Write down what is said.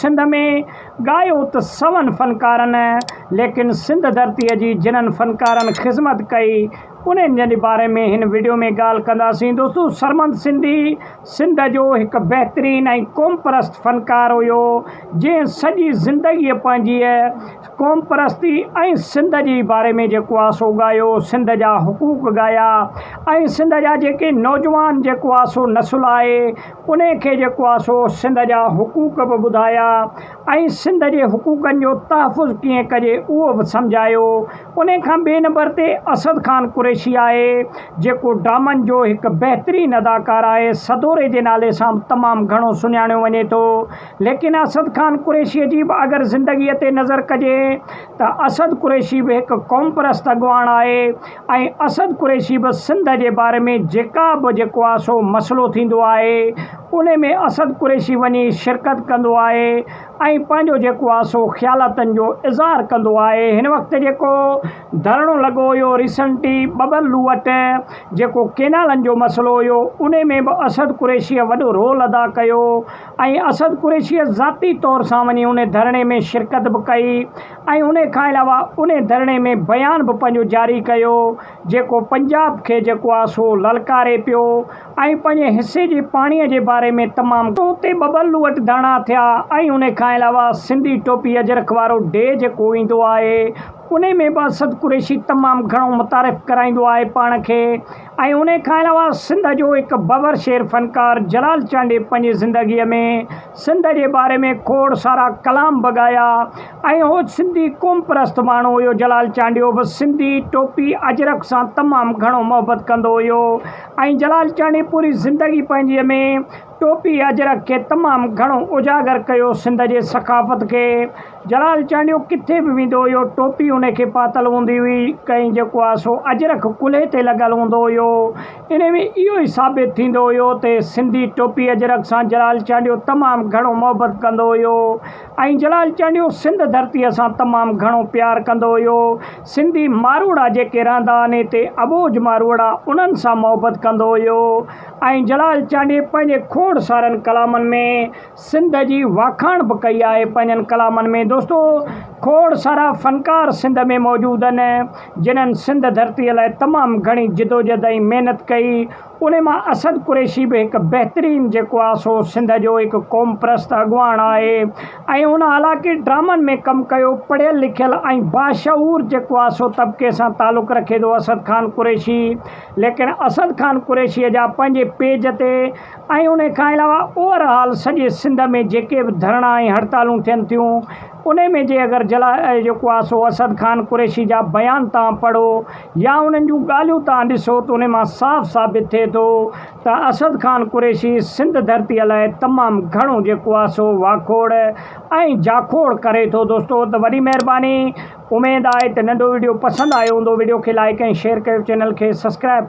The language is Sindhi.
سنڌ ۾ ڳايو ته سون فنڪارن ليڪن سنڌ ڌرتيء جي جنھن فنڪارن خذمت ڪئي انھن جي باري ۾ ھن وڊيو ۾ ڳالھ ڪنداسين دوستو سرمند سنڌي سنڌ جو هڪ بهترين ۽ قومپرست فنڪار هيو، جنهن سڄي زندگيء پنهنجيء قومپرستي ۽ سنڌ جي باري ۾ جيڪو آ سو ڳايو، سنڌ جا حقوق ڳايا ۽ سنڌ جا جيڪي نوجوان جيڪو آ سو نسل آهي، انهي کي جيڪو آ سو سنڌ جا حقوق به ٻڌايا ۽ سنڌ جي حقوقن جو تحفظ ڪيئن ڪجي اهو به سمجهايو. انهي کان ٻئي نمبر تي اسد خان قريشي آهي جيڪو ڊرامن جو هڪ بهترين اداڪار آهي سدوري جي نالي سان به تمام گهڻو سڃاڻيو وڃي ٿو ليڪن اسد خان قريشي جي به اگر زندگي تي نظر ڪجي ته اسد قريشي به هڪ قومپرست اڳواڻ آهي ۽ اسد قريشي به سنڌ جي باري ۾ جيڪا به جيڪو آهي سو مسئلو ٿيندو آهي انهي ۾ اسد قريشي وڃي شرڪت ڪندو آهي ۽ پنهنجو جيڪو آ سو خيالاتن جو اظهار ڪندو آهي هن وقت جيڪو ڌرڻو لڳو هيو ريسنٽي ٻٻرلو وٽ جيڪو ڪينالن جو مسئلو هيو انهي ۾ به اسد قريشيء وڏو رول ادا ڪيو ۽ اسد قريشيء ذاتي طور سان وڃي انهي ڌرڻي ۾ شرڪت به ڪئي ۽ انهي کان علاوه انهي ڌرڻي ۾ بيان به پنهنجو جاري ڪيو جيڪو پنجاب کي جيڪو آ سو للڪاري پيو ۽ پنهنجي حصي جي پاڻيء جي باري ۾ تمام اتي ٻٻرلو وٽ ڌرڻا ٿيا ۽ ان کان علاوه سنڌي ٽوپي اجرڪ وارو ڊي جيڪو ايندو آهي ان ۾ به اسد قريشي تمام گهڻو متعارف ڪرائيندو آهي پاڻ کي ۽ ان کان علاوه سنڌ جو هڪ ببر شير فنڪار جلال چانڊيي پنهنجي زندگيء ۾ سنڌ جي باري ۾ کوڙ سارا ڪلام به ڳايا ۽ هو سنڌي قومپرست ماڻهو هيو جلال چانڊيو به سنڌي ٽوپي اجرڪ سان تمام گهڻو محبت ڪندو هيو ۽ جلال چانڊيي پوري زندگي پنهنجي ۾ ٽوپي اجرڪ کي تمام گهڻو اجاگر ڪيو سنڌ جي ثقافت کي جلال چانڊيو ڪٿي به ويندو هيو ٽوپي ان کي پاتل هوندي هئي ڪنهن جيڪو آهي سو اجرڪ ڪلهي تي لڳل هوندو هيو انهي ۾ اهو ئي ثابت ٿيندو هيو ته سنڌي ٽوپي اجرڪ سان جلال چانڊيو تمام گهڻو محبت ڪندو هيو ۽ جلال چانڊيو سنڌ ڌرتيء سان تمام گهڻو پيار ڪندو هيو سنڌي ماروئڙا جيڪي رهندا آهن هتي اٻوجهه ماروئڙا انهن سان محبت ڪندو هيو ۽ جلال چانڊيي پنهنجي کوڙ سارن ڪلامن ۾ سنڌ جي واکاڻ به ڪئي آهي پنهنجن ڪلامن ۾ دوستو کوڙ سارا فنڪار سنڌ ۾ موجود آهن جنھن سنڌ ڌرتي لاء تمام گهڻي جدوجھد ۽ محنت ڪئي انهي مان اسد قريشي به هڪ بهترين جيڪو آهي سو سنڌ جو هڪ قوم پرست اڳواڻ آهي ۽ ان حالانڪه ڊرامن ۾ ڪم ڪيو پڙهيل لکيل ۽ باشعور جيڪو آهي سو طبقي سان تعلق رکي ٿو اسد خان قريشي ليڪن اسد خان قريشي جا پنهنجي پيج تي ۽ انهي کان علاوه اوور آل سڄي سنڌ ۾ جيڪي به ڌرڻا ۽ هڙتالون ٿين ٿيون انهي ۾ جي اگر جلا جيڪو آهي سو اسد خان قريشي جا بيان تان پڙهو يا انهن جون ڳالهيون تان ڏسو ته انهي مان صاف ثابت ٿئي ٿو ته اسد خان قريشي سنڌ ڌرتي لاء تمام گهڻو جيڪو آهي سو واکوڙ ۽ جاکوڙ ڪري ٿو دوستو ته وڏي مهرباني اميد آهي ته ننڍو وڊيو پسند آيو هوندو وڊيو کي لائيڪ ۽ شيئر ڪيو چينل کي سبسڪرائب.